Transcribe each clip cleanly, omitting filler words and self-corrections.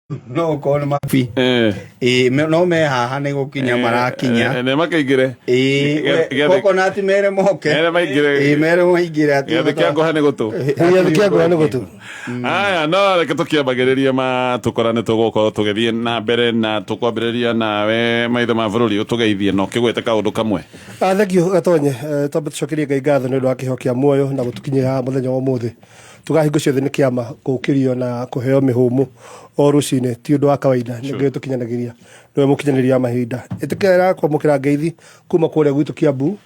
No ũkorwo nĩ mabi. Ĩĩ, no me haha nĩ gũkinya marakinya. Nĩ makaingĩre. Ĩĩ, coconut mere moke. Mere maingĩre. Ĩĩ, mere maingĩre atĩ. Gĩathĩ kĩa ngũha nĩ gũtũ. Gĩathĩ kĩa ngũha nĩ gũtũ. Aya, no reke tũkĩambagĩrĩria matũkora nĩ tũgũkorwo tũgĩthiĩ na mbere na tũkwambĩrĩria nawe maitho ma bũrũri ũtũgeithie na ũkĩgwete kaũndũ kamwe. Ah, thank you Gatonye. Twambe tũcokerie Ngai ngatho nĩ ũndũ wa kĩheo kĩa muoyo na gũtũkinyia haha mũthenya wa ũmũthĩ. Tugaga hingo ciothe nĩ kĩama gũkĩrio na kũheo mĩhũmũ o rũcinĩ ti ũndũ wa kawaida, nĩ Ngai ũtũkinyanagĩria, nĩwe mũkinyanĩria wa mahinda. Ĩtĩkĩra kwamũkĩra ngeithi kuma kũrĩa gwitũ Kiambu,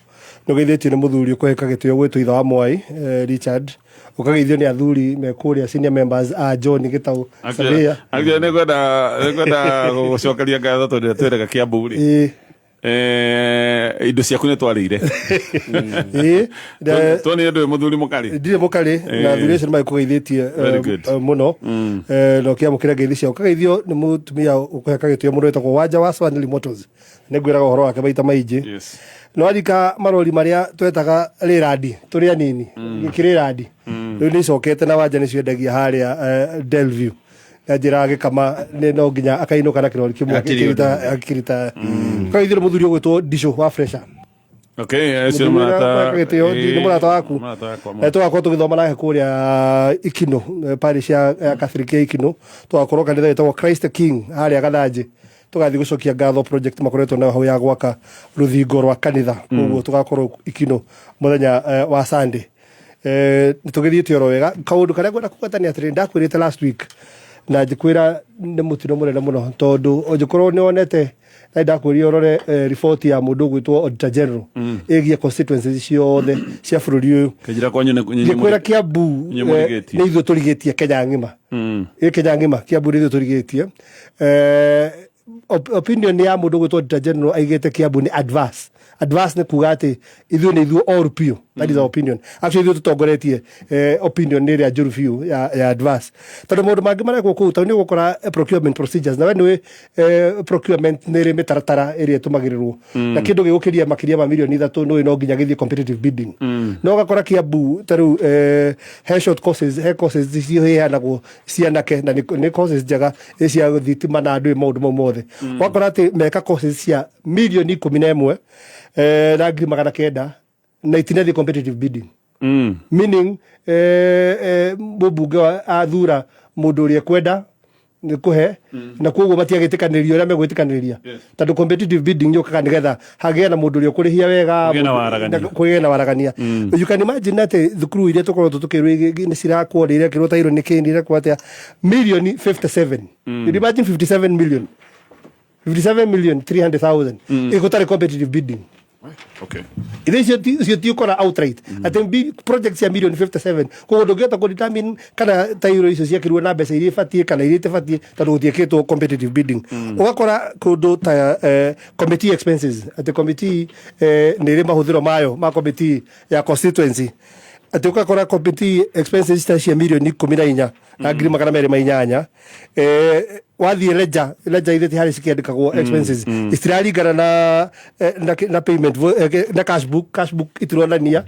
nĩ ũgeithĩtio nĩ mũthuri ũkũheka gĩtĩo gwĩtwo ithe wa Mwai, Richard, ũkageithio nĩ athuri me kũrĩa senior members a John Gĩtaũ Surveyor. Actually, nĩ ngwenda gũgũcokeria ngatho tondũ twĩrega Kiambu rĩ. Indo ciaku nĩ twarĩire. Tuonire ndũĩ mũthuri mũkarĩ. Ndirĩ mũkarĩ na athuri acio nĩ magĩkũgeithĩtie Very good. Mũno. Na ũkĩamũkĩra ngeithi ciao, ũkageithio nĩ mũtumia ũkũheka gĩtĩo mũno wĩtagwo Wanja wa Swanley Motors, nĩ ngwĩraga ũhoro wake maita maingĩ. No arika marori marĩa twetaga rĩrandi tũrĩ anini, gĩkĩrĩrandi rĩu nĩ icokete na Wanja nĩ ciendagia harĩa Delview na njĩra agĩkama nĩ no nginya akainũka na kĩrori kĩmwe. Akĩrĩ ũndũ. Akĩrita akĩrita kageithio nĩ mũthuri ũgwĩtwo Ndico wa Fresha. Okay, ũcio nĩ Mũthuri ũrĩa mũrata. gĩtĩo, nĩ mũrata waku. Mũrata wakwa. Tũgakorwo tũgĩthoma nake kũrĩa Ikino, parish ya Catholic ya Ikino, tũgakorwo kanitha wĩtagwo Christ the King harĩa Gathanjĩ, tũgathiĩ gũcokia ngatho project makoretwo nayo hau ya gwaka rũthingo rwa kanitha. Koguo tũgakorwo Ikino mũthenya wa Sunday. Nĩ tũgĩthiĩte oro wega. Kaũndũ karĩa ngwenda kũgweta nĩ atĩrĩrĩ, ndakwĩrĩte last week na ngĩkwĩra nĩ mũtino mũnene mũno tondũ ũngĩkorwo nĩ wonete na ndakwĩrire ũrore riboti ya mũndũ ũgwĩtwo Auditor General ĩgiĩ constituencies ciothe cia bũrũri ũyũ. Kĩnjĩra kwanyu nĩ ngĩkwĩra Kiambu inyuĩ mũrigĩtie. Nĩ ithuĩ tũrigĩtie Kenya ng'ima. Ĩ Kenya ng'ima Kiambu nĩ ithuĩ tũrigĩtie. Opinion ya mũndũ ũgwĩtwo Auditor General aigĩte Kiambu nĩ adverse. Adverse nĩ kuga atĩ ithuĩ nĩ ithuĩ oru biũ. That is our opinion. Actually ithuĩ tũtongoretie opinion nĩ ĩrĩa njũru biũ ya adverse, tondũ maũndũ mangĩ marekwo kũu tondũ nĩ ũgũkora procurement procedures na we nĩũĩ procurement nĩ ĩrĩ mĩtaratara ĩrĩa ĩtũmagĩrĩrwo na kĩndũ gĩgũkĩria makĩria ma mirioni 3 nĩũĩ no nginya gĩthiĩ competitive bidding. No ũgakora Kiambu ta rĩu he short courses, he courses ciheanagwo cianake na nĩ courses njega, ĩ cia thitima na ndũĩ maũndũ mau mothe. Ũgakora atĩ meka courses cia mirioni 11 na 900,000 na itinathiĩ competitive bidding, meaning mũmbunge athura mũndũ ũrĩa ekwenda nĩ kũhe na koguo matiagĩtĩkanĩria ũrĩa megwĩtĩkanĩria tondũ competitive bidding yũkaga nĩgetha hagĩe na mũndũ ũrĩa ũkũrĩhia wega. Kũgĩe na waragania. Kũgĩe na waragania. You can imagine atĩ thukuru iria tũkoretwo tũkĩrwo nĩ cirakwo, nĩ irekĩrwo tairo, nĩ kĩ, nĩ irekwo atĩa, mirioni 57. You imagine 57 million, 57 million 300,000 ĩgũtarĩ competitive bidding. Ithe icio ti ũkora outright atĩ project cia mirioni 57, koguo ndũngĩhota kũ determine kana tairo icio ciakĩrwo na mbeca iria ibatiĩ kana iria itabatiĩ tondũ gũtiĩkĩtwo competitive bidding. Ũgakora kũndũ ta committee expenses, atĩ committee nĩ ĩrĩ mahũthĩro mayo ma committee ya constituency, atĩ ũgakora committee expenses ta cia mirioni 14 na 208,000. Wathiĩ ledger ithe ti harĩ cikĩandĩkagwo expenses itiraringana na payment na cash book. Cash book itironania,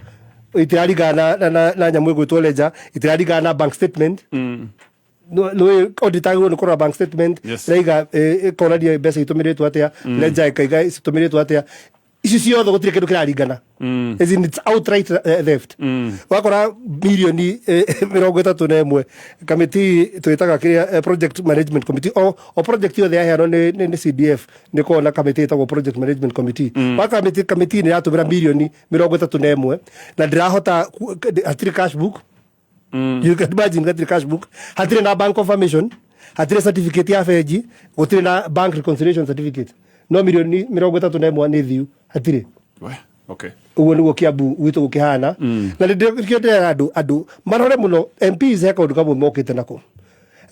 itiraringana na nyamũ ĩgwĩtwo ledger, itiraringana na bank statement. Nĩ auditor agĩrĩirwo nĩ kũrora bank statement. Ĩraiga ĩkonania mbeca itũmĩrĩtwo atĩa, ledger ĩkaiga citũmĩrĩtwo atĩa. Ici ciothe gũtirĩ kĩndũ kĩraringana. As in, it's outright theft. Wakora mirioni 31 kamĩtĩ twĩtaga kĩrĩa project management committee, o project yothe yaheanwo nĩ CDF nĩ koragwo na kamĩtĩ ĩtagwo project management committee. Wa kamĩtĩ nĩ yatũmĩra mirioni 31 na ndĩrahota hatirĩ cash book. You can imagine, hatirĩ cash book, hatirĩ na bank confirmation, hatirĩ certificate ya bengi, gũtirĩ na bank reconciliation certificate, no mirioni 31 nĩ thiu, hatirĩ. We, okay. Ũguo nĩguo Kiambu gwitũ gũkĩhana na nĩkĩo ndĩrera andũ marore mũno MPs. He kaũndũ kamwe mokĩte nako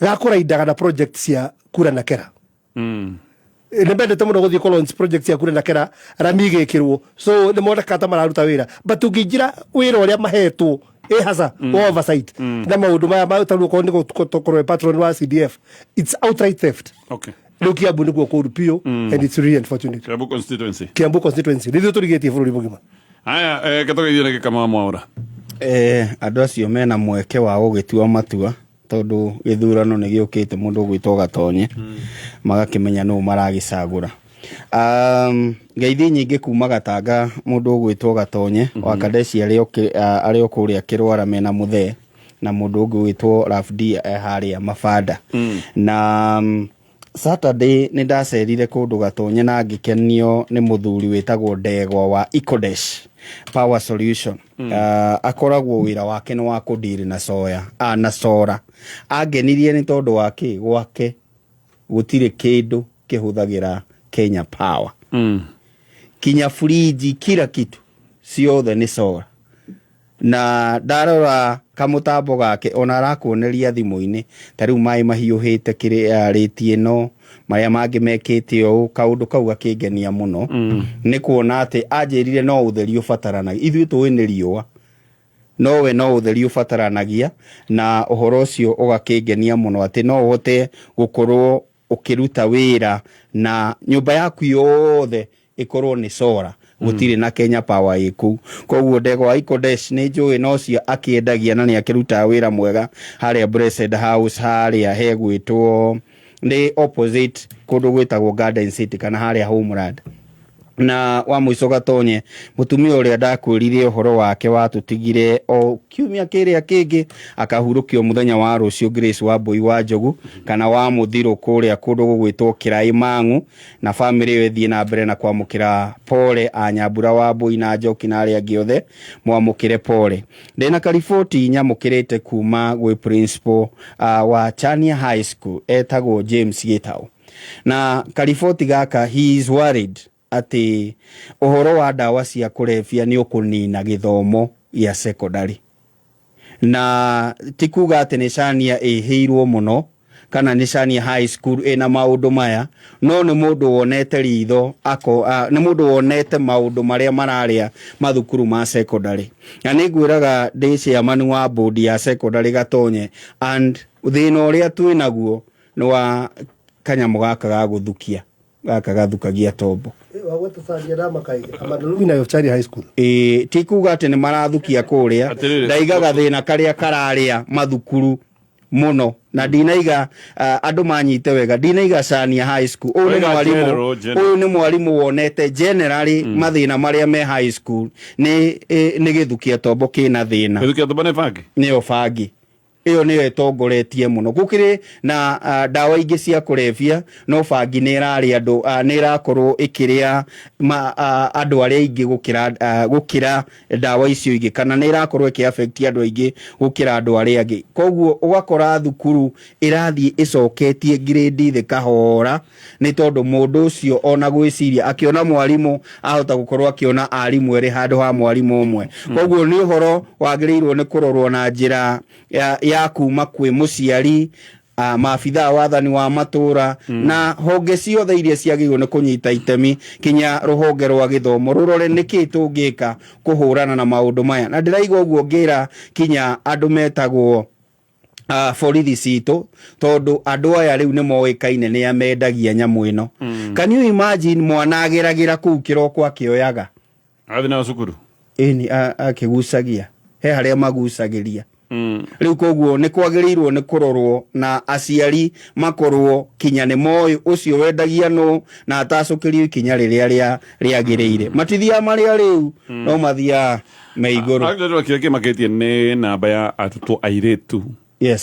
ga kũraindaga na project cia kura na kera. Nĩ mendete mũno gũthiĩ kũ launch project cia kura na kera rami igĩkĩrwo, so nĩ monekaga ta mararuta wĩra, but ũngĩingĩra wĩra ũrĩa mahetwo ĩ hasa wa oversight na maũndũ maya ma tarĩu okorwo nĩ gũkorwo patron wa CDF, it's outright theft. Rĩu Kiambu nĩkuo kũru biũ and it's really unfortunate. Kiambu constituency. Kiambu constituency nĩ ithuĩ tũrigĩtie bũrũri mũgima. Haya, ketũgeithio nĩ gĩkama wa Mwaũra. Andũ acio mena mweke wa gũgĩtua matua. Tondũ gĩthurano nĩ gĩũkĩte, mũndũ ũgwĩtwo Gatonye, magakĩmenya nũ maragĩcagũra. Ngeithi nyingĩ kuma Gatanga, mũndũ ũgwĩtwo Gatonye wa Kadeshi arĩ o kũrĩa Kĩrwara mena mũthee na mũndũ ũngĩ ũgwĩtwo Rafdi harĩa Mabanda. Na Saturday nĩ ndacerire kũndũ Gatonye na ngĩkenio nĩ mũthuri wĩtagwo Ndegwa wa Ecodesh Power Solution. Akoragwo wĩra wake nĩ wa kũndiri na soya na sora. Angenirie nĩ tondũ wa kĩ gwake gũtirĩ kĩndũ kĩhũthagĩra Kenya Power. Kinya fridge, kila kitu ciothe nĩ sora. Na ndarora kamũtambo gake, ona arakuoneria thimũ-inĩ ta rĩu maĩ mahiũhĩte kĩrĩa rĩti ĩno, marĩa mangĩ mekĩte ũũ. Kaũndũ kau gakĩngenia mũno nĩ kuona atĩ anjĩrire no ũtheri ũbataranagia. Ithuĩ tũĩ nĩ riũa, nowe no ũtheri ũbataranagia, na ũhoro ũcio ũgakĩngenia mũno atĩ no ũhote gũkorwo ũkĩruta wĩra na nyũmba yaku yothe ĩkorwo nĩ sora, gũtirĩ na Kenya Power ĩ kũu. Koguo Ndegwa wa Ikodesh nĩ njũĩ no cio akĩendagia, na nĩ akĩrutaga wĩra mwega harĩa Blessed House, harĩa hegwĩtwo nĩ opposite kũndũ gwĩtagwo Garden City kana harĩa Homeland. Na wa mũico, Gatonye, mũtumia ũrĩa ndakwĩrire ũhoro wake watũtigire o kiumia kĩrĩa kĩngĩ, akahurũkio mũthenya wa rũciũ, Grace wa Mbũi wa Njogu kana wa Mũthirũ kũrĩa kũndũ gũgwĩtwo Kĩraĩ Mang'u, na bamĩrĩ ĩyo ĩthiĩ na mbere na kwamũkĩra pole. A Nyambura wa Mbũi na Njoki na arĩa angĩ othe mwamũkĩre pole. Ndĩna kariboti nyamũkĩrĩte kuma gwĩ principal wa Chania High School etagwo James Gitau, na kariboti gaka, he is worried atĩ ũhoro wa ndawa cia kũrebia nĩ ũkũnina gĩthomo gĩa secondary. Na ti kuga atĩ nĩ Chania ĩhĩirwo mũno kana nĩ Chania High School ĩna maũndũ maya, no nĩ mũndũ wonete ritho ako nĩ mũndũ wonete maũndũ marĩa mararĩa mathukuru ma secondary. Na nĩ ngwĩraga ndĩ chairman wa board ya secondary, Gatonye, and thĩna ũrĩa twĩ naguo nĩ wa kanyamũ gaka ga gũthukia, gaka gathukagia tombo. Wagweta Chania na Makai, I'm an alumni of Chania High School. Ĩĩ, ti kuga atĩ nĩ marathukia kũrĩa. Atĩrĩrĩ. Ndaigaga thĩna karĩa kararĩa mathukuru mũno, na ndinaiga andũ manyite wega, ndinaiga Chania High School. Ũyũ nĩ Waiga mwarimũ general, general. Ũyũ nĩ mwarimũ wonete generally mathĩna marĩa me high school nĩ gĩthukia tombo kĩna thĩna. Gĩthukia tombo nĩ bangi. Nĩyo bangi ĩyo nĩyo ĩtongoretie mũno. Gũkĩrĩ na ndawa ingĩ cia kũrebia, no bangi nĩ ĩrarĩa andũ, nĩ ĩrakorwo ĩkĩrĩa andũ arĩa aingĩ gũkĩra ndawa icio ingĩ, kana nĩ ĩrakorwo ĩkĩ affect andũ aingĩ gũkĩra andũ arĩa angĩ. Koguo ũgakora thukuru ĩrathiĩ ĩcoketie grade thĩ kahora, nĩ tondũ mũndũ ũcio ona gwĩciria akĩona mwarimũ ahota gũkorwo akĩona arimũ erĩ handũ ha mwarimũ ũmwe. Koguo nĩ ũhoro wagĩrĩirwo nĩ kũrorwo na njĩra ya kuma kwĩ mũciari, maabithaa wathani wa matũra na honge ciothe iria ciagĩrĩirwo nĩ kũnyita itemi, kinya rũhonge rwa gĩthomo rũrore nĩkĩ tũngĩka kũhũrana na maũndũ maya. Na ndĩraiga ũguo ngĩra kinya andũ metagwo borithi citũ, tondũ andũ aya rĩu nĩ moĩkaine nĩ amendagia nyamũ ĩno. Can you imagine mwana ageragĩra kũu kĩroko akĩoyaga? Agathiĩ nayo cukuru. Ĩni, akĩgucagia he harĩa magucagĩria rĩu. Koguo nĩ kwagĩrĩirwo nĩ kũrorwo na aciari makorwo kinya nĩ moĩ ũcio wendagia nũ, na atacũkĩrio ikinya rĩrĩa rĩagĩrĩire. Matithiaga marĩa rĩu, no mathiaga me igũrũ. Agĩrĩrwo kĩrĩa kĩmakĩtie nĩ namba ya arutwo airĩtu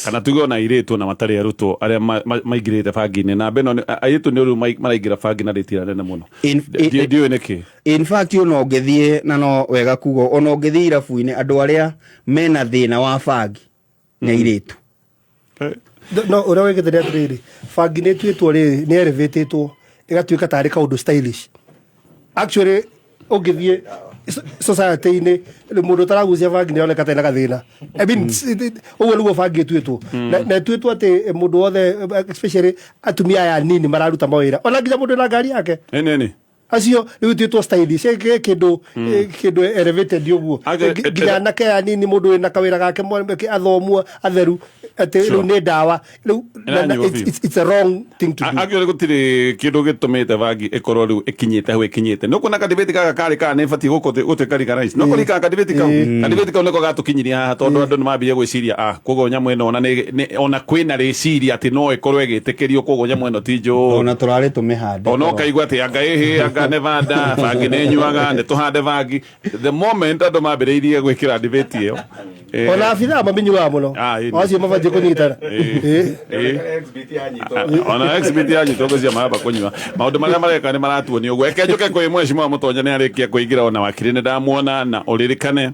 kana tuge ona airĩtu na matarĩ arutwo arĩa maingĩrĩte bangi-inĩ. Namba ĩno airĩtu nĩ rĩu maraingĩra bangi na rĩtira nene mũno. Ndiũĩ nĩkĩ. In fact, ona ũngĩthiĩ, na no wega kuga, ona ũngĩthiĩ irabu-inĩ, andũ arĩa mena thĩna wa bangi nĩ airĩtu. No ũrĩa wĩkĩte nĩ atĩrĩrĩ, bangi nĩ ĩtuĩtwo rĩrĩ, nĩ elevatĩtwo ĩgatuĩka tarĩ kaũndũ stylish. Actually, ũngĩthiĩ society-inĩ, rĩu mũndũ ũtaragucia bangi nĩ oneka tena gathĩna. I mean, ũguo nĩguo bangi ĩtuĩtwo, na ĩtuĩtwo atĩ mũndũ wothe, especially atumia aya anini mararuta mawĩra, ona nginya mũndũ na ngari yake. Nĩ nĩ. Acio rĩu ituĩtwo stylish, kĩndũ kĩndũ elevated ũguo. Nginya anake aya nini, mũndũ wĩna kawĩra gake athomu atheru, atĩ rĩu nĩ ndawa rĩu. Ĩranyuo it's, biũ. It's a wrong thing to do. Actually gũtirĩ kĩndũ gĩtũmĩte bangi ĩkorwo rĩu ĩkinyĩte hau ĩkinyĩte. Nĩ ũkuona kadibĩti gaka karĩ kana nĩ ĩbatiĩ gũtuĩka legalized. No kũrikana kadibĩti kau, kadibĩti kau nĩko gatũkinyirie haha, tondũ andũ nĩ mambirie gwĩciria, ah, koguo nyamũ ĩno ona ona kwĩna rĩciria atĩ no ĩkorwo ĩgĩtĩkĩrio, koguo nyamũ ĩno ti njũru. Ona tũrarĩ tũmĩhande. Ona ũkaigua atĩ anga ĩhĩ, anga Nevada bangi nĩ nyuaga, nĩ tũhande bangi. The moment andũ mambĩrĩirie gwĩkĩra debate ĩyo, Ona abithaa maminyuaga mũno. Ah, ĩĩ. Acio mabatiĩ kũnyitana. Ona exhibit yanyitwo ngũcia maramba kũnyua. Maũndũ marĩa mareka nĩ maratuonia ũguo. Reke njũke kwĩ mheshimiwa Mũtonya, nĩ arĩkia kũingĩra, ona wakiri nĩ ndamuona. Na ũririkane,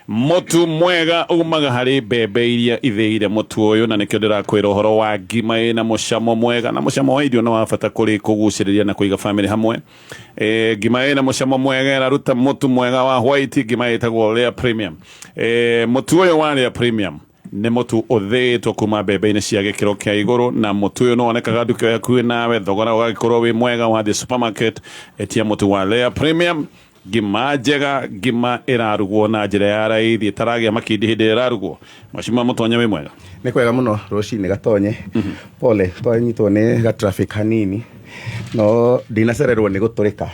mũtu mwega umaga harĩ mbembe iria ithĩire mũtu ũyũ, na nĩkĩo ndĩrakwĩra ũhoro wa ngima ĩna mũcamo mwega, na mũcamo wa irio nĩ wa bata kũrĩ kũgucĩrĩria na kũiga famĩlĩ hamwe. Ngima ĩna mũcamo mwega ĩraruta mũtu mwega wa white, ngima ĩtagwo Lea Premium. Mũtu ũyũ wa Lea Premium nĩ mũtu ũthĩĩtwo kuma mbembe-inĩ cia gĩkĩro kĩa igũrũ, na mũtu ũyũ nĩ wonekaga nduka ĩyo hakuhĩ nawe, thogora ũgagĩkorwo wĩ mwega. Wathiĩ supermarket, ĩtia mũtu wa Lea Premium, ngima njega, ngima ĩrarugwo na njĩra ya raithi, ĩtaragĩa makindi hĩndĩ ĩrĩa ĩrarugwo. Mheshimiwa Mũtonya, wĩ mwega? Nĩ kwega mũno rũcinĩ, Gatonye. Pole, twanyitwo nĩ ga traffic hanini, no ndinacererwo nĩ gũtũrĩka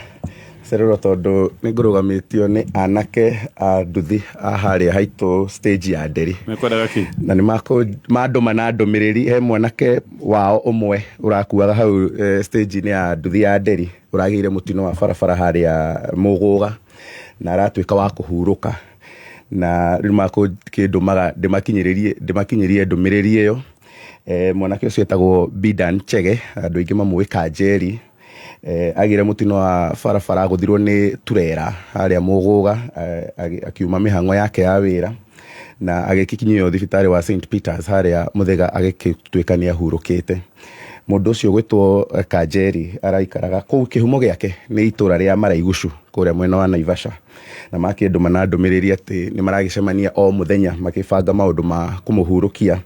cererwo tondũ nĩ ngũrũgamĩtio nĩ anake a nduthi a harĩa haitũ stage ya Nderi. Mekwendaga kĩ? Na nĩ mandũma na ndũmĩrĩri, he mwanake wao ũmwe ũrakuaga hau stage-inĩ ya nduthi ya Nderi, ũragĩire mũtino wa barabara harĩa Mũgũga na aratuĩka wa kũhurũka, na rĩu makĩndũmaga ndĩmakinyĩrie ndũmĩrĩri ĩyo. Mwanake ũcio etagwo Bidan Chege, andũ aingĩ mamũĩ Kanjeri. Agĩire mũtino wa barabara, agũthirwo nĩ turera harĩa Mũgũga, akiuma mĩhang'o yake ya wĩra, na agĩkinyio thibitarĩ wa St Peters harĩa Mũthĩga, agĩtuĩka nĩ ahurũkĩte. Mũndũ ũcio gwĩtwo Kanjeri araikaraga kũu, kĩhumo gĩake nĩ itũra rĩa Maraigucu kũrĩa mwena wa Naivasha, na makĩndũma na ndũmĩrĩri atĩ nĩ maragĩcemania o mũthenya makĩbanga maũndũ ma kũmũhurũkia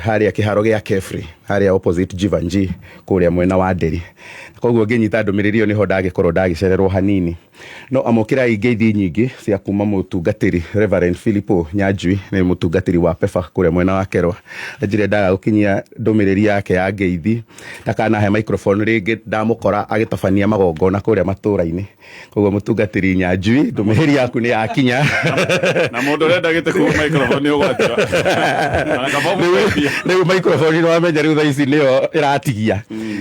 harĩa kĩharo gĩa Kefri, harĩa opposite Jivanjee kũrĩa mwena wa Nderi. Koguo ngĩnyita ndũmĩrĩri ĩyo, nĩho ndagĩkorwo ndagĩcererwo hanini, no amũkĩrai ngeithi nyingĩ cia kuma mũtungatĩri Reverend Philipo Nyanjui, nĩ mũtungatĩri wa PEFA kũrĩa mwena wa Kerwa. Anjĩre ndaga gũkinyia ndũmĩrĩri yake ya ngeithi ndakanahe microphone rĩngĩ ndamũkora agĩtabania magongona kũrĩa matũra-inĩ. Koguo mũtungatĩri Nyanjui, ndũmĩrĩri yaku nĩ yakinya. Na mũndũ ũrenda gĩtĩ kuma microphone nĩ ũgwati. Ona kaba ũmũteithie. Rĩu microphone nĩ wamenya rĩu thaa ici nĩyo ĩratigia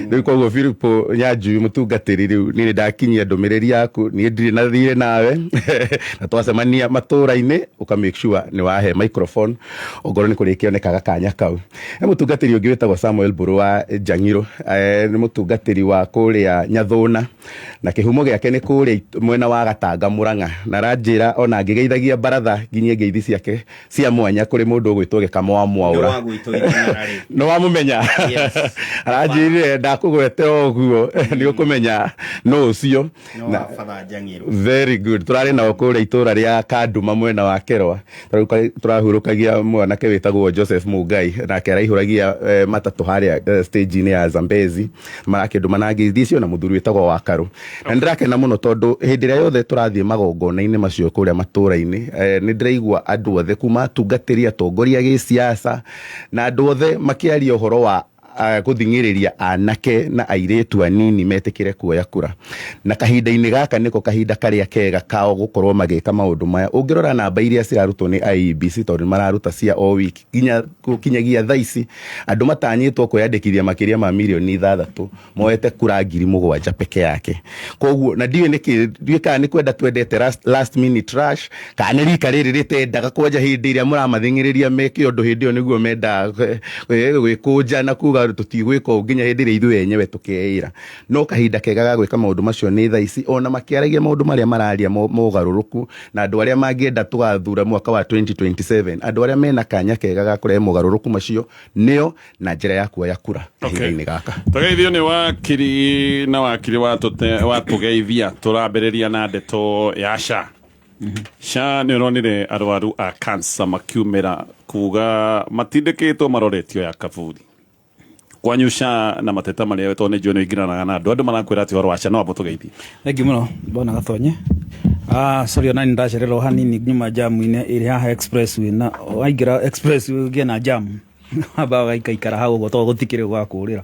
rĩu. Koguo Philipo Nyanjui mũtungatĩri, rĩu niĩ ndakinyia ndũmĩrĩri yaku, niĩ ndirĩ na thirĩ nawe, na twacemania matũra-inĩ ũka make sure nĩ wahe microphone ongorwo nĩ kũrĩkĩonekaga kanya kau. He mũtungatĩri ũngĩ wĩtagwo Samuel Mbũrũ wa Njang'iro, nĩ mũtungatĩri wa kũrĩa Nyathũna, na kĩhumo gĩake nĩ kũrĩa mwena wa Gatanga, Mũrang'a, na aranjĩra ona ngĩgeithagia baratha nginyie ngeithi ciake cia mwanya kũrĩ mũndũ ũgwĩtwo Gĩkamo wa Mwaũra. Nĩ wamũmenya? Aranjĩrire ndakũgwete o ũguo nĩ ũkũmenya nũ ũcio. Very good. Tũrarĩ nao kũrĩa itũra rĩa Kanduma mwena wa Kerwa. Tũrahurũkagia mwanake wĩtagwo Joseph Mungai, nake araihũragia matatũ harĩa stage-inĩ ya Zambezi. Marakĩndũma na ngeithi icio na mũthuri wĩtagwo Wakarũ. Na nĩndĩrakena mũno tondũ hĩndĩ ĩrĩa yothe tũrathiĩ magongona-inĩ macio kũrĩa matũra-inĩ, nĩ ndĩraigua andũ othe kuma atungatĩri, atongoria gĩsiasa na andũ othe makĩaria ũhoro wa gũthing'ĩrĩria anake na airĩtu anini metĩkĩre kuoya kura, na kahinda-inĩ gaka nĩko kahinda karĩa kega kao gũkorwo magĩka maũndũ maya. Ũngĩrora namba iria cirarutwo nĩ IEBC, tondũ nĩ mararuta cia o wiki nginya gũkinyagia thaa ici, andũ matanyĩtwo kwĩyandĩkithia makĩria ma mirioni 6 moete kura 7,000 peke yake. Koguo na ndiũĩ nĩkĩ, ndiũĩ kana nĩ kwenda twendete last minute rush, kana nĩ rika rĩrĩ rĩtendaga kwanja hĩndĩ ĩrĩa mũramathing'ĩrĩria meke ũndũ, hĩndĩ ĩyo nĩguo mendaga gwĩkũnja na kuga tũtigwĩka ũũ nginya hĩndĩ ĩrĩa ithuĩ enyewe tũkeĩra. No kahinda kega ga gwĩka maũndũ macio nĩ thaa ici, ona makĩaragia maũndũ marĩa mararia mogarũrũku na andũ arĩa mangĩenda tũgathura mwaka wa 2027, andũ arĩa mena kanya kega ga kũrehe mogarũrũku macio nĩo na njĩra ya kuoya kura kahinda-inĩ gaka. Tũgeithio nĩ wakiri, na wakiri watũgeithia. Tũrambĩrĩria na ndeto ya SHA. SHA, nĩ ũronire arwaru a cancer makiumĩra kuga matindĩkĩtwo maroretio ya kaburi. Kwanyu SHA na mateta marĩa tondũ nĩ njũĩ nĩ ũingĩranaga na andũ, andũ marakwĩra atĩ ũhoro wa SHA no amba ũtũgeithie. Thengiũ mũno bwana Gatonye. Sorry ona nĩ ndacererwo hanini, nyuma jam-inĩ ĩrĩ haha expressway, na waingĩra expressway ũgĩe na jam wamba ũgaikaikara hau ũguo tondũ gũtikĩrĩ gwa kũrĩra.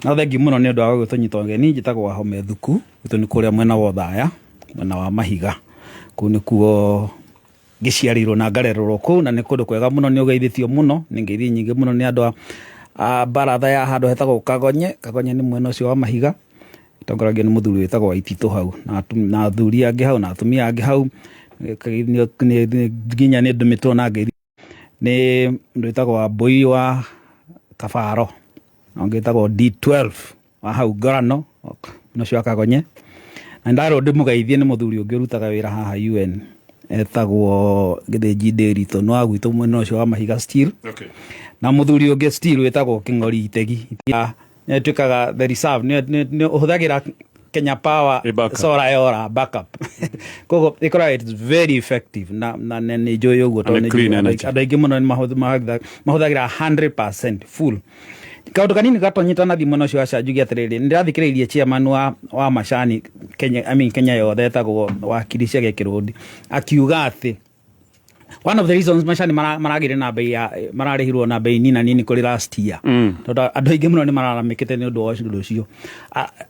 No thengiũ mũno nĩ ũndũ wa gũgĩtũnyita ũgeni. Njĩtagwo Wahome Thuku, gwitũ nĩ kũrĩa mwena wa Othaya, mwena wa Mahiga. Kũu nĩkuo ngĩciarĩirwo na ngarererwo kũu, na nĩ kũndũ kwega mũno, nĩ ũgeithĩtio mũno, nĩ ngeithi nyingĩ mũno nĩ andũ a baratha ya handũ hetagwo Kagonye. Kagonye nĩ mwena ũcio wa Mahiga, tongoragio nĩ mũthuri wĩtagwo Waititũ hau na athuri angĩ hau na atumia angĩ hau. Nginya nĩ ndũmĩtwo na ngeithi nĩ mũndũ wĩtagwo Wambũi wa Kabaro, na ũngĩ wĩtagwo D12 wa hau Ngorano, mwena ũcio wa Kagonye. Na ndarwo ndĩmũgeithie nĩ mũthuri ũngĩ ũrutaga wĩra haha UN etagwo Gĩthĩnji Ndĩritũ, nĩ wa gwitũ mwena ũcio wa Mahiga still. Na mũthuri ũngĩ still wĩtagwo Kĩng'ori Itegi, nĩ ĩtuĩkaga the reserve, nĩ ũhũthagĩra Kenya Power. Ĩ backup. Solar yora backup, koguo ĩkoragwo it's very effective na nĩ njũĩ ũguo Na nĩ tondũ nĩ clean njũĩ energy. Andũ aingĩ mũno nĩ mahũthagĩra 100% full. Kaũndũ kanini gatonyita na thimũ ũcio wa SHA, njuge atĩrĩrĩ, nĩ ndĩrathikĩrĩirie chairman wa macani Kenya, I mean Kenya yothe, etagwo wakiri Chege Kĩrũndi, akiuga atĩ one of the reasons macani maragĩire na bei ya mararĩhirwo na bei nina nini kũrĩ last year, tondũ andũ aingĩ mũno nĩ mararamĩkĩte nĩ ũndũ wa ũndũ ũcio.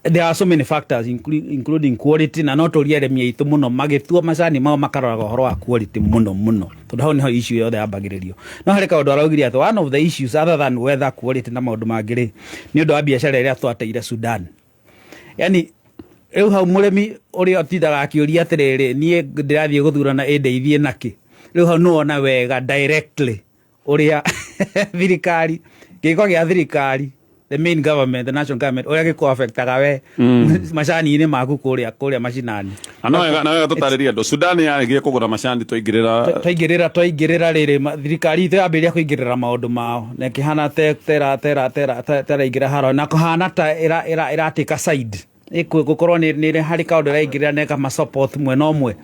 There are so many factors including quality, na no tũrie arĩmi aitũ mũno magĩtua macani mao makaroraga ũhoro wa quality mũno mũno, tondũ hau nĩho issue yothe yambagĩrĩrio. No harĩ kaũndũ araugire atĩ one of the issues other than weather, quality na maũndũ mangĩ rĩ, nĩ ũndũ wa biacara ĩrĩa twateire Sudan. Yani rĩu hau mũrĩmi ũrĩa ũtindaga akĩũria atĩrĩrĩ, niĩ ndĩrathiĩ gũthurana ĩndeithie nakĩ, rĩu hau nĩwona wega directly ũrĩa thirikari, gĩko gĩa thirikari, the main government, the national government, ũrĩa gĩkũ affectaga we macani-inĩ maku kũrĩa macinani. Na no wega tũtarĩrie andũ, Sudan yaregire kũgũra macani twaingĩrĩra. Twaingĩrĩra rĩrĩ, thirikari itũ yambĩrĩria kũingĩrĩra maũndũ mao na ĩkĩhana tera tera tera teraingĩra haro na kũhana ta ĩratĩka side. Gũkorwo nĩ harĩ kaũndũ ĩraingĩrĩra na ĩkama support mwena ũmwe.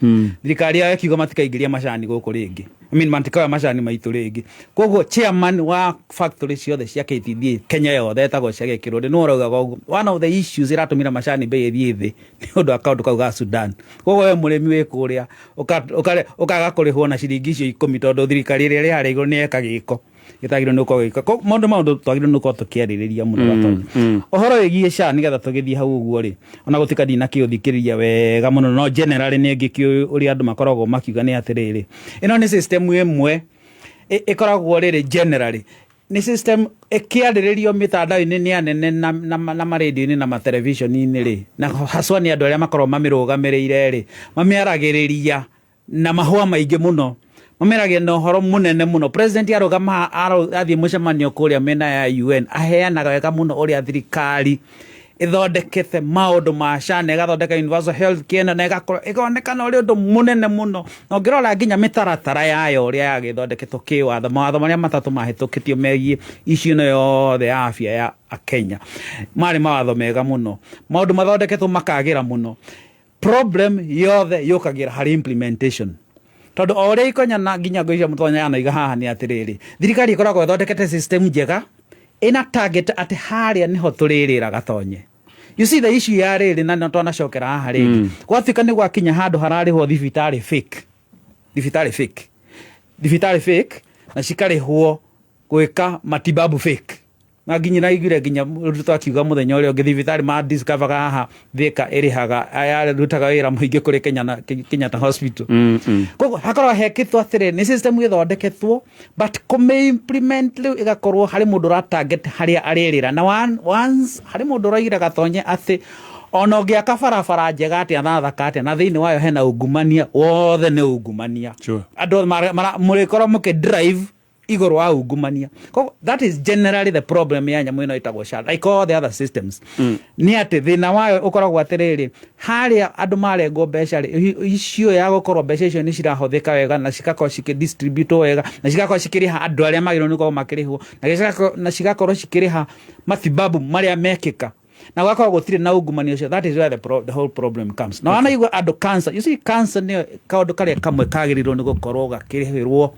Thirikari yao ĩkiuga matikaingĩria macani gũkũ rĩngĩ, I mean, matikoya macani maitũ rĩngĩ. Koguo chairman wa factory ciothe cia KTDA Kenya yothe etagwo Chege Kĩrũndĩ, nĩwe ũraugaga ũguo one of the issues ĩratũmire macani bei ĩthiĩ thĩ nĩ ũndũ wa kaũndũ kau ga Sudan. Koguo we mũrĩmi wĩ kũrĩa ũkaga kũrĩhwo na ciringi icio 10 tondũ thirikari ĩrĩa ĩrĩ harĩa igũrũ nĩ yeka gĩko gĩtagĩrĩirwo nĩ gũkorwo gĩka. Maũndũ twagĩrĩirwo nĩ gũkorwo tũkĩarĩrĩria mũno. Gatonye ũhoro wĩgiĩ SHA, nĩgetha tũgĩthiĩ hau ũguo rĩ, ona gũtuĩka ndinakĩũthikĩrĩria wega mũno, no generally nĩ ngĩkĩũĩ ũrĩa andũ makoragwo makiuga nĩ atĩrĩrĩ, ĩno nĩ system ĩmwe ĩkoragwo rĩrĩ, generally nĩ system ĩkĩarĩrĩrio mĩtandao-inĩ nĩ anene na marendio-inĩ na matelevision-inĩ rĩ, na haswa nĩ andũ arĩa makoragwo mamĩrũgamĩrĩire rĩ, mamĩaragĩrĩria na mahũa maingĩ mũno, mamĩaragia na ũhoro mũnene mũno. President arũgama athiĩ mũcemanio kũrĩa mĩena ya UN, aheanaga wega mũno ũrĩa thirikari ĩthondekete maũndũ ma SHA na ĩgathondeka universal health care na ĩgakorwo ĩkonekana ũrĩ ũndũ mũnene mũno. Na ũngĩrora nginya mĩtaratara yayo ũrĩa yagĩthondeketwo kĩwatho, mawatho marĩa matatũ mahĩtũkĩtio megiĩ issue ĩno yothe ya afya ya Kenya marĩ mawatho mega mũno, maũndũ mathondeketwo makagĩra mũno. Problem yothe yũkagĩra harĩ implementation, tondũ o ũrĩa ikonya na nginya ngũicia mũtonya yanaiga haha nĩ atĩrĩrĩ, thirikari ĩkoragwo ĩthondekete system njega ĩna target atĩ harĩa nĩho tũrĩrĩra. Gatonye, you see the issue ya rĩrĩ, na no twanacokera haha rĩngĩ, gwatuĩka nĩ gwakinya handũ hararĩhwo thibitarĩ fake, thibitarĩ fake, thibitarĩ fake, na cikarĩhwo gwĩka matibabu fake, na nginya naiguire nginya Ruto akiuga mũthenya ũrĩa ũngĩ thibitarĩ ma discover haha Thika ĩrĩhaga yarutaga wĩra mũingĩ kũrĩ Kenya na Kenyatta Hospital. Koguo hakorwo hekĩtwo atĩrĩ, nĩ system ĩthondeketwo, but kũmĩ implement rĩu ĩgakorwo harĩ mũndũ ũra target harĩa arĩrĩra na once harĩ mũndũ ũraigire. Gatonye, atĩ ona ũngĩaka barabara njega atĩa na thaka atĩa na thĩinĩ wayo hena ungumania wothe, nĩ ungumania. Andũ mũrĩkorwo mũkĩ drive igũrũ wa ungumania. Koguo that is generally the problem ya nyamũ ĩno ĩtagwo SHA, like all the other systems, nĩ atĩ thĩna wayo ũkoragwo atĩrĩrĩ, harĩa andũ marengwo mbeca rĩ, icio ya gũkorwo mbeca icio nĩ cirahũthĩka wega na cigakorwo cikĩdistributwo wega na cigakorwo cikĩrĩha andũ arĩa magĩrĩirwo nĩ gũkorwo makĩrĩhwo na cigakorwo cikĩrĩha matibabu marĩa mekĩka na gũgakorwo gũtirĩ na ungumania ũcio. That is where the whole problem comes. Na wanaigua andũ cancer, you see, cancer nĩyo kaũndũ karĩa kamwe kagĩrĩirwo nĩ gũkorwo gakĩrĩhĩrwo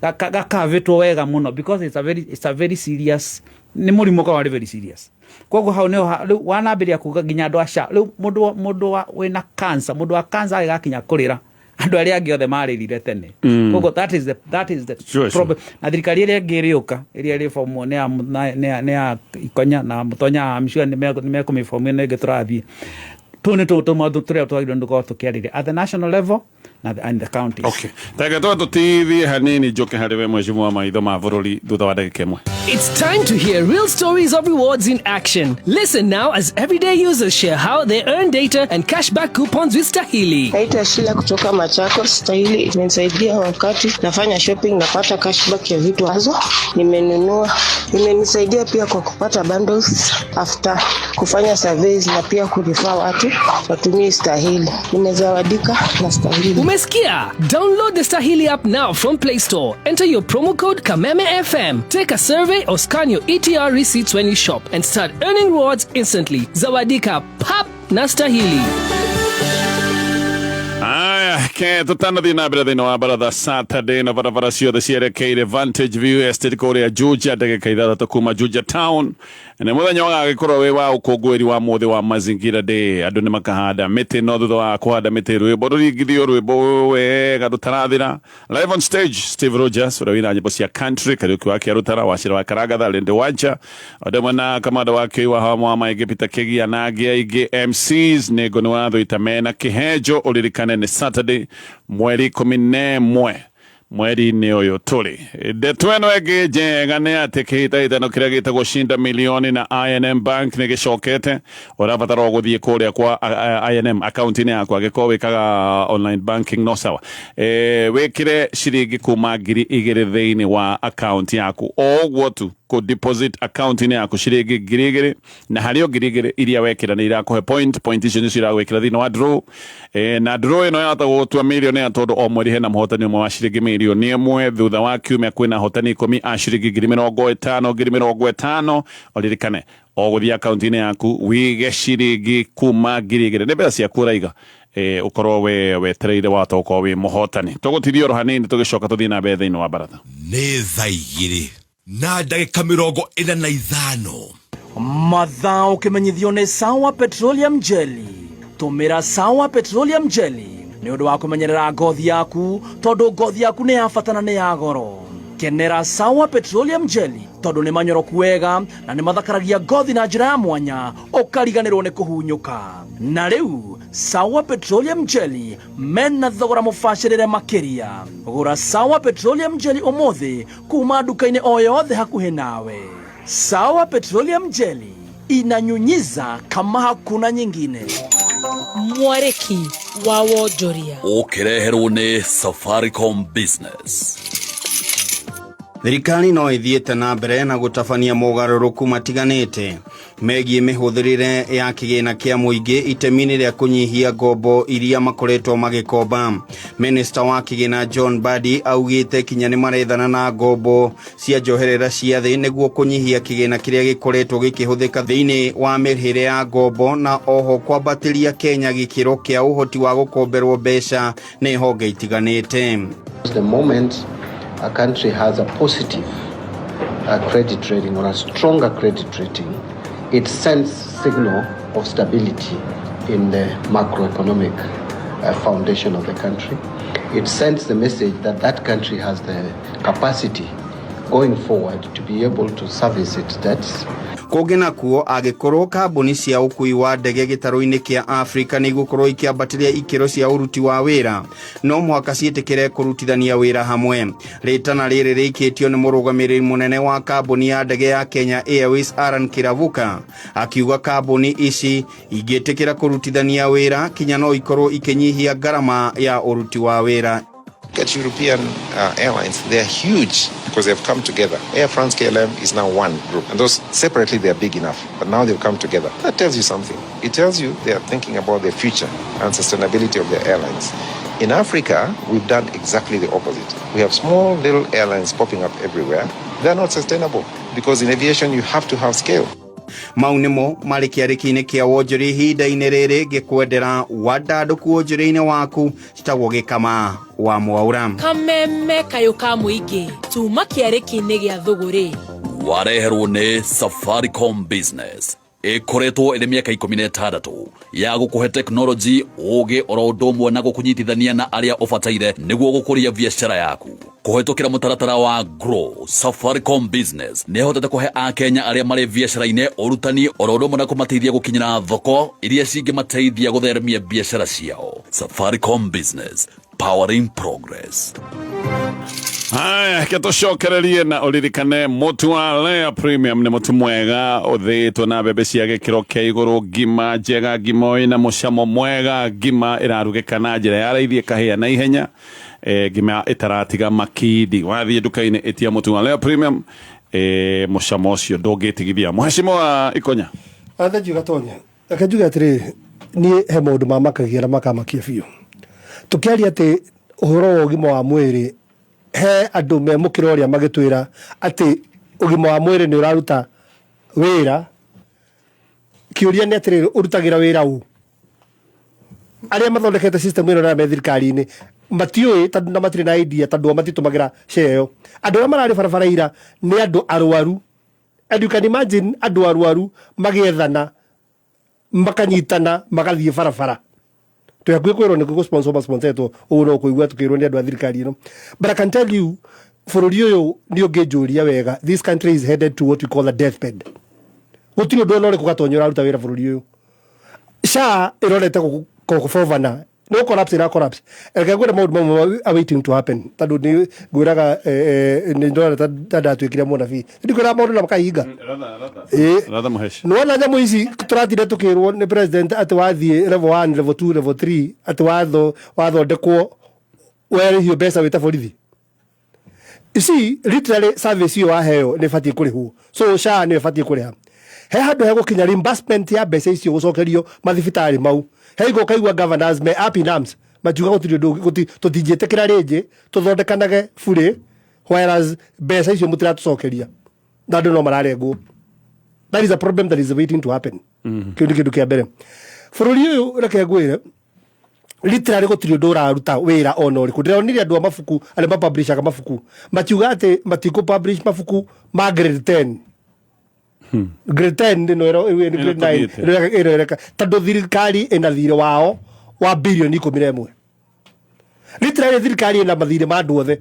gakavĩtwo wega mũno because it's a very serious Nĩ mũrimũ ũkoragwo arĩ very serious. Koguo hau nĩho rĩu wanambĩrĩria kuga nginya andũ a SHA. Rĩu mũndũ wa wĩna cancer, mũndũ wa cancer agĩgakinya kũrĩra, andũ arĩa angĩ othe marĩrire tene. Koguo that is the problem. Na thirikari ĩrĩa ĩngĩ ĩrĩũka, ĩrĩa ĩrĩbomwo nĩ ya Ikonya na Mũtonya, I'm sure nĩ mekũmĩbomu ĩno ĩngĩ tũrathiĩ. Tũu nĩ tũmaũndũ tũrĩa twagĩrĩirwo nĩ gũkorwo tũkĩarĩria at the national level na and the counties. Okay, teke twa tũtithie hanini, njoke harĩ we mheshimiwa maitho ma bũrũri thutha wa ndagĩka ĩmwe. It's time to hear real stories of rewards in action. Listen now as everyday users share how they earn data and cashback coupons with Stahili. Naitwa Sheila kutoka Machakos. Stahili imenisaidia wakati nafanya shopping, napata cashback ya vitu ambazo nimenunua. Imenisaidia pia kwa kupata bundles after kufanya surveys na pia kurefer watu watumie Stahili. Nimezawadika na Stahili. Umesikia? Download the Stahili app now from Play Store. Enter your promo code Kameme FM. Take a survey or scan your ETR receipts when you shop and start earning rewards instantly. Zawadika pap na Stahili. Aya, ke tũtanathiĩ na mbere thĩinĩ wa baratha Saturday na barabara ciothe cierekeire Vantage View Estate kũrĩa Juja, ndagĩka 6 kuma Juja Town. Nĩ mũthenya ũgagĩkorwo wĩ wa ũkũngũĩri wa mũthĩ wa Mazingira Day. Andũ nĩ makahanda mĩtĩ, no thutha wa kũhanda mĩtĩ, rwĩmbo rũringithio, rwĩmbo wega rũtarathira. Live on stage, Steve Rogers ũrĩa wĩna nyĩmbo cia country, Kariũki wa Kĩarũtara, Wacĩra wa Karagatha, Linde Wanja, ũndũ na kamanda wa Kĩu wa Hawa wa Maingĩ, Peter Kĩgia na angĩ aingĩ. MCs nĩ Ngũni wa Thũita mena Kĩhenjo. Ũririkane nĩ Saturday mweri 11 mweri-inĩ ũyũ tũrĩ. Ndeto ĩno ĩngĩ njega nĩ atĩ kĩhĩtahĩtano kĩrĩa gĩtagwo Shinda Milioni na I&M Bank nĩ gĩcokete. Ũrabatara o gũthiĩ kũrĩa kwa I&M akaunti-inĩ yaku, angĩkorwo wĩkaga online banking no sawa, wĩkĩre ciringi kuma 2000 thĩinĩ wa akaunti yaku, o ũguo tu kũ deposit akaunti-inĩ yaku ciringi 2000, na harĩ o 2000 iria wekĩra nĩ irakũhe point. Point icio nĩcio iragwĩkĩra thĩinĩ wa draw, na draw ĩno yahota gũgũtua millionaire, tondũ o mweri hena mũhotani ũmwe wa ciringi mirioni 1. Thutha wa kiumia kwĩna ahotani 10 a ciringi 50,000, 50,000. Ũririkane o gũthiĩ akaunti-inĩ yaku wige ciringi kuma 2000, nĩ mbeca ciaku ũraiga, ũkorwo we wetereire wahota gũkorwo wĩ mũhotani. Tũgũtithia oro hanini, tũgĩcoka tũthiĩ na mbere thĩinĩ wa baratha. Nĩ thaa 2:45. Mathaa ũkĩmenyithio nĩ Sawa Petroleum Jelly. Tũmĩra Sawa Petroleum Jelly nĩ ũndũ wa kũmenyerera ngothi yaku, tondũ ngothi yaku nĩ ya bata na nĩ ya goro. Kenera Sawa Petroleum Jelly tondũ nĩ manyoroku wega na nĩ mathakaragia ngothi na njĩra ya mwanya, ũkariganĩrwo nĩ kũhunyũka. Na rĩu Sawa Petroleum Jelly mena thogora mũbacĩrĩre makĩria. Gũra Sawa Petroleum Jelly ũmũthĩ kuma nduka-inĩ o yothe hakuhĩ nawe. Sawa Petroleum Jelly inanyunyiza kama hakuna nyingine. Mwarĩki wa wonjoria. Ũkĩreherwo nĩ Safaricom Business. Thirikari no ĩthiĩte na mbere na gũtabania mogarũrũku matiganĩte megiĩ mĩhũthĩrĩre ya kĩgĩna kĩa mũingĩ itemi-inĩ rĩa kũnyihia ngombo iria makoretwo magĩkomba. Minista wa kĩgĩna John Mbadi augĩte kinya nĩ marethana na ngombo cia njoherera cia thĩ nĩguo kũnyihia kĩgĩna kĩrĩa gĩkoretwo gĩkĩhũthĩka thĩinĩ wa mĩrĩhĩre ya ngombo, na oho kwambatĩria Kenya gĩkĩro kĩa ũhoti wa gũkomberwo mbeca nĩ honge itiganĩte. The moment a country has a positive credit rating or a stronger credit rating, it sends signal of stability in the macroeconomic foundation of the country. It sends the message that that country has the capacity going forward to be able to service its debts. Kũngĩ nakuo, angĩkorwo kambuni cia ũkui wa ndege gĩtarũ-inĩ kĩa Afrika nĩ igũkorwo ikĩambatĩria ikĩro cia ũruti wa wĩra, no mũhaka ciĩtĩkĩre kũrutithania wĩra hamwe. Rĩtana rĩrĩ rĩikĩtio nĩ mũrũgamĩrĩri mũnene wa kambuni ya ndege ya Kenya Airways Aaron Kiravuka, akiuga kambuni ici ingĩtĩkĩra kũrutithania wĩra kinya no ikorwo ikĩnyihia ngarama ya ũruti wa wĩra. At European airlines, they are huge because they've come together. Air France KLM is now one group, and those separately they are big enough, but now they've come together. That tells you something. It tells you they are thinking about the future and sustainability of their airlines. In Africa, we've done exactly the opposite. We have small little airlines popping up everywhere. They're not sustainable because in aviation you have to have scale. Mau nĩmo marĩ kĩarĩki-inĩ kĩa wonjoria ihinda-inĩ rĩrĩ, ngĩkwendera wandandũku wonjoria-inĩ waku. Citagwo Gĩkama wa Mwaura. Kameme kayũ ka mũingĩ tuma kĩarĩki-inĩ gĩa thũgũrĩ. Wareherwo nĩ Safaricom Business. Ĩkoretwo ĩrĩ mĩaka 16 ya gũkũhe tekinoronjĩ, ũũgĩ oro ũndũ ũmwe na gũkũnyitithania na arĩa ũbataire nĩguo gũkũria biacara yaku. Kũhetũkĩra mũtaratara wa Grow, Safaricom Business nĩ ĩhotete kũhe Akenya arĩa marĩ biacara-inĩ ũrutani oro ũndũ ũmwe na kũmateithia gũkinyĩra thoko iria cingĩmateithia gũtheremia biacara ciao. Safaricom Business, powering progress. Haya, reke tũcokererie na ũririkane mũtu wa Lea Premium nĩ mũtu mwega ũthĩĩtwo na mbembe cia gĩkĩro kĩa igũrũ, ngima njega, ngima ĩna mũcamo mwega, ngima ĩrarugĩka na njĩra ya raithi ĩkahĩa na ihenya, ngima ĩtaratiga makindi. Wathiĩ nduka-inĩ ĩtia mũtu wa Lea Premium, mũcamo ũcio ndũngĩtigithia. Mũhecimo wa Ikonya. Thengiũ Gatonya. Reke njuge atĩrĩrĩ, niĩ he maũndũ mamakagia na makamakia biũ. Tũkĩaria atĩ ũhoro wa ũgima wa mwĩrĩ, he andũ me mũkĩra ũrĩa magĩtwĩra atĩ ũgima wa mwĩrĩ nĩ ũraruta wĩra. Kĩũria nĩ atĩrĩrĩ, ũrutagĩra wĩra ũ? Arĩa mathondekete system ĩno na me thirikari-inĩ matiũĩ tondũ na matirĩ na idea tondũ o matitũmagĩra SHA ĩyo. Andũ arĩa mararĩ barabara ira nĩ andũ arwaru. And you can imagine andũ arwaru magĩethana makanyitana magathiĩ barabara. Twĩ hakuhĩ kwĩrwo nĩ gũ-sponsor ma-sponsetwo, ũguo no kũigua tũkĩrwo nĩ andũ a thirikari ĩno. But I can tell you, bũrũri ũyũ nĩ ũngĩnjũria wega, this country is headed to what we call a deathbed. Gũtirĩ ũndũ ona ũrĩkũ Gatonya ũraruta wĩra bũrũri ũyũ. SHA ĩrorete gũbobana, no collapse ĩra collapse. Reke ngwĩre maũndũ mamwe are waiting to happen, tondũ nĩ ngwĩraga nĩ ndona ta ndatuĩkire mũnabii. Ndikwĩraga maũndũ na makahinga. Ratha mũheci. Nĩwona nyamũ ici tũratinda tũkĩrwo nĩ president atĩ wathiĩ level 1, level 2, level 3 atĩ watho wathondekwo werĩhio mbeca wĩ ta borithi. You see, literally service ĩyo waheo nĩ ĩbatiĩ kũrĩhwo. So SHA nĩyo ĩbatiĩ kũrĩha. He handũ hegũkinya reimbursement ya mbeca icio gũcokerio mathibitarĩ mau. He hingo ũkaigua governors me up in arms makiuga gũtirĩ ũndũ ũngĩ, tũtingĩtĩkĩra rĩngĩ tũthondekanage burĩ whereas mbeca icio mũtiratũcokeria na andũ no mararengwo. That is a problem that is waiting to happen. Kĩu nĩ kĩndũ kĩa mbere. Bũrũri ũyũ reke ngwĩre, literally gũtirĩ ũndũ ũraruta wĩra ona ũrĩkũ. Ndĩronire andũ a mabuku arĩa mapublishaga mabuku makiuga atĩ matikũ publish mabuku ma grade 10. Grade 10 ĩno ĩno nĩ grade 9 Ĩno ĩno ĩreka tondũ thirikari ĩna thirĩ wao wa bilioni 11. Literally thirikari ĩna mathirĩ ma andũ othe.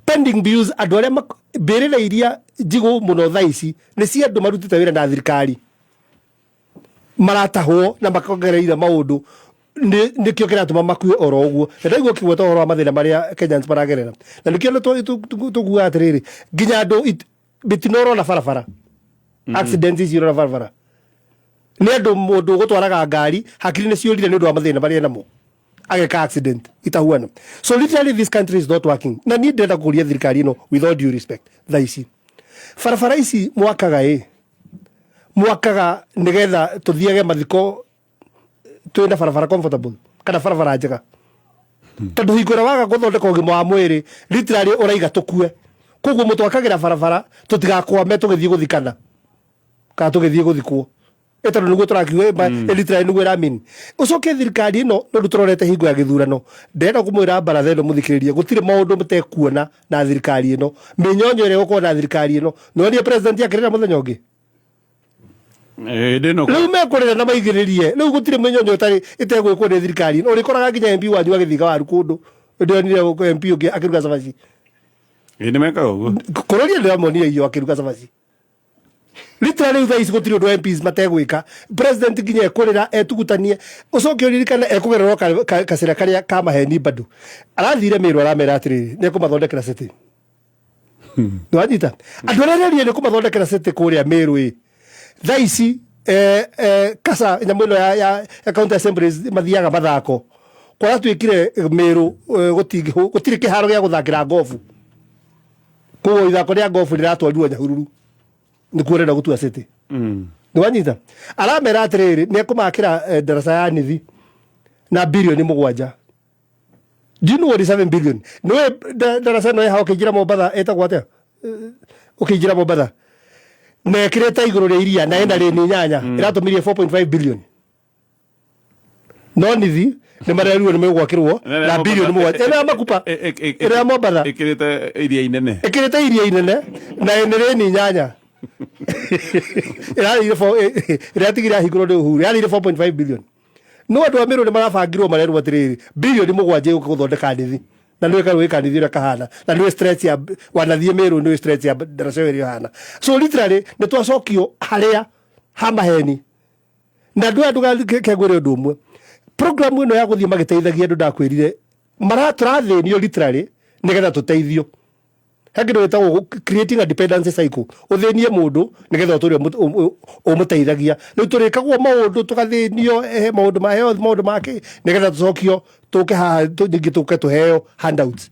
Pending bills, andũ arĩa mbĩrĩra iria njigũ mũno thaa ici nĩ cia andũ marutĩte wĩra na thirikari maratahwo na makongereire maũndũ nĩkĩo kĩratũma makue oro ũguo. Na ndaigua ũkĩgweta ũhoro wa mathĩna marĩa Kenyans maragerera, na nĩkĩo tũguaga atĩrĩrĩ, nginya andũ mĩtino ũrona barabara, accidents ici ũrona barabara nĩ andũ mũndũ ũgũtwaraga ngari hakiri nĩ ciũrire nĩ ũndũ wa mathĩna marĩa namo ageka accident itahuana. So literally this country is not working. Na niĩ ndĩrenda kũria thirikari ĩno, with all due respect, thaa ici barabara ici mwakaga ĩ mwakaga nĩgetha tũthiage mathiko twĩna barabara comfortable kana barabara njega, tondũ hingo ĩrĩa waga gũthondeka ũgima wa mwĩrĩ literally ũraiga tũkue. Koguo mũtwakagĩra barabara tũtigakwame tũgĩthiĩ gũthikana kana tũgĩthiĩ gũthikwo, tondũ nĩguo tũrakiuga literally nĩguo ĩramini. Ũcoke thirikari ĩno nĩ tũrorete hingo ya gĩthurano, ndĩrenda kũmwĩra baratha ĩno mũthikĩrĩrie, gũtirĩ maũndũ mũtekuona na thirikari ĩno, mĩnyonyo ĩrĩa ĩgũkorwo na thirikari ĩno. Nĩwonire president akĩrĩra mũthenya ũngĩ? Hĩndĩ ĩno Rĩu mekũrĩra na maigĩrĩrie. Rĩu gũtirĩ mĩnyonyo ĩtarĩ ĩtegwĩkwo nĩ thirikari ĩno. Ũrĩkoraga nginya MP wanyu agĩthiga waru kũndũ. Ndĩronire MP ũngĩ akĩruga cabaci. Ĩ nĩ mekaga ũguo. Kũrũria ndĩramuonire iyo akĩruga cabaci. Literally rĩu thaa ici gũtirĩ ũndũ MPs mategwĩka. President nginya ekũrĩra etugutanie. Ũcoke ũririkane ekũgererwo kacĩra karĩa ka maheni bado. Arathire Mĩrũ aramera atĩrĩrĩ, nĩ ekũmathondekera city. Nĩwanyita? Andũ arĩa arerire nĩ kũmathondekera city kũrĩa Mĩrũ ĩ. Thaa ici kasa nyamũ ĩno ya county assemblies mathiaga mathako. Kwaratuĩkire Mĩrũ gũtirĩ kĩharo gĩa gũthakĩra ngobu. Koguo ithako rĩa ngobu rĩratwarirwo Nyahururu. Nĩkuo ũrenda gũtua city. Nĩwanyita? Aramera atĩrĩrĩ, nĩ ekũmakĩra ndaraca ya nithi na bilioni 7. Do you know what is 7 billion? Nĩũĩ ndaraca ĩno ĩhaha ũkĩingĩra Mombatha ĩtagwo atĩa? Ũkĩingĩra Mombatha. Na ĩkĩrĩte igũrũ rĩa iria na ĩna rĩni 8 ĩratũmirie 4.5 billion. No nithi nĩ marerirwo nĩ megwakĩrwo na bilioni 7. Ĩno ya Makupa. Ĩno ya Mombatha. Ĩkĩrĩte iria inene. Ĩkĩrĩte iria inene na ĩnĩ rĩni 8. Ĩrarĩire ĩratigire yahingũrwo nĩ Uhuru, yarĩire 4.5 billion. No andũ a Mĩrũ nĩ marabangirwo marerwo atĩrĩrĩ, bilioni 7 ĩgũka gũthondeka nĩthi na nĩwe karũĩ ka nĩthi ũrĩa kahana, na nĩwe stretch ya wanathiĩ Mĩrũ, nĩwe stretch ya ndaraca ĩyo ĩrĩa ĩhana. So literally nĩ twacokio harĩa ha maheni na andũ aya. Ndũgakengwĩre ũndũ ũmwe, program ĩno ya gũthiĩ magĩteithagia andũ, ndakwĩrire tũrathĩnio literally nĩgetha tũteithio. He kĩndũ gĩtagwo creating a dependency cycle, ũthĩnie mũndũ nĩgetha ũtũre ũmũteithagia. Rĩu tũrĩkagwo maũndũ, tũgathĩnio, maũndũ ma health, maũndũ ma kĩ, nĩgetha tũcokio tũke haha ningĩ tũke tũheo handouts.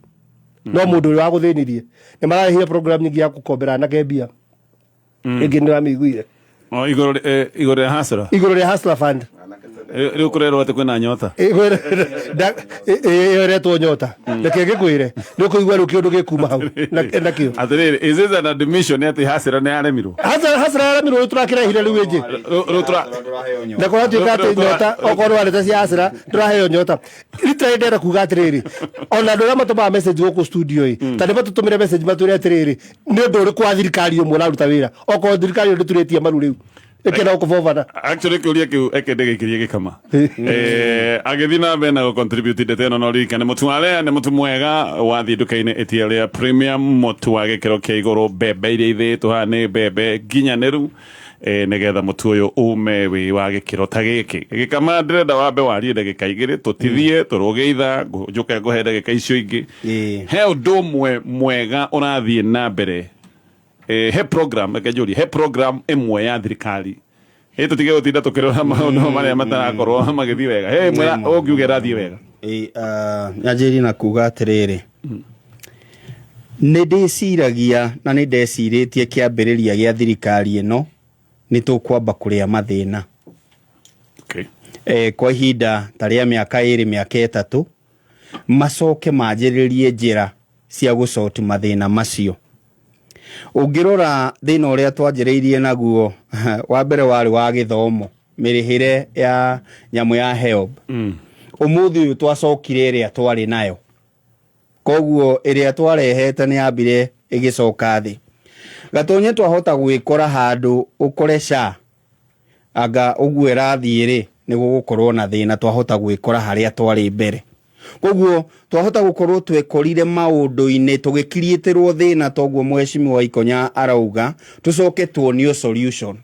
No mũndũ ũrĩa wagũthĩnirie nĩ mararĩhire program nyingĩ ya gũkombera anake mbia ĩngĩ, nĩ wamĩiguire? O, igũrũ rĩa Hustler. Igũrũ rĩa Hustler Fund. Rĩu kũrerwo atĩ kwĩna nyota. Ĩyo ĩretwo nyota, reke ngĩkwĩre nĩ ũkũigua rĩu kĩũndũ gĩkuma hau nakĩo. Atĩrĩrĩ, is this an admission atĩ Hustler nĩ yaremirwo? Hustler yaremirwo, rĩu tũrakĩrehire rĩu ĩngĩ na kũratuĩka atĩ nyota, okorwo warĩte cia Hustler ndũraheo nyota. Literally ndĩrenda kuga atĩrĩrĩ, ona andũ arĩa matũmaga message gũkũ studio ĩ, ta nĩ matũtũmĩre message matwĩre atĩrĩrĩ, nĩ ũndũ ũrĩkũ wa thirikari ũmwe ũraruta wĩra, okorwo thirikari ĩyo ndĩturĩtie maru rĩu ĩkĩenda gũkũbobana. Actually, kĩũria kĩu eke ndĩgĩikĩrie gĩkama agĩthiĩ na mbere na gũcontribute ndeto ĩno. No ririkane mũtu wa Lea nĩ mũtu mwega, wathiĩ nduka-inĩ ĩtia Lea Premium, mũtu wa gĩkĩro kĩa igũrũ. Mbembe iria ithĩĩtwo haha nĩ mbembe nginyanĩru, nĩgetha mũtu ũyũ ume wĩ wa gĩkĩro ta gĩkĩ. Gĩkama, ndĩrenda wambe warie ndagĩka 2, tũtithie tũrũge ithaa, njũke ngũhe ndagĩka icio ingĩ. He ũndũ ũmwe mwega ũrathiĩ na mbere, he program, reke njũrie, he program ĩmwe ya thirikari ĩ, tũtige gũtinda tũkĩrora maũndũ marĩa matarakorwo magĩthiĩ wega, he ĩmwe ũngiuga ĩrathiĩ wega? Nyanjĩrĩrie na kuga atĩrĩrĩ, nĩ ndĩciragia na nĩ ndecirĩtie kĩambĩrĩria gĩa thirikari ĩno nĩ tũkwamba kũrĩa mathĩna kwa ihinda ta rĩa mĩaka 2, mĩaka 3, macoke manjĩrĩrie njĩra cia gũcoti mathĩna macio. Ũngĩrora thĩna ũrĩa twanjĩrĩirie naguo wa mbere warĩ wa gĩthomo, mĩrĩhĩre ya nyamũ ya HELB. Ũmũthĩ ũyũ twacokire ĩrĩa twarĩ nayo, koguo ĩrĩa twarehete nĩ yambire ĩgĩcoka thĩ. Gatonye, twahota gwĩkora handũ ũkore SHA anga ũguo ĩrathiĩ rĩ, nĩ gũgũkorwo na thĩna. Twahota gwĩkora harĩa twarĩ mbere, koguo twahota gũkorwo twekorire maũndũ-inĩ tũgĩkiriĩtĩrwo thĩna toguo mheshimiwa Ikonya arauga, tũcoke tuonio solution.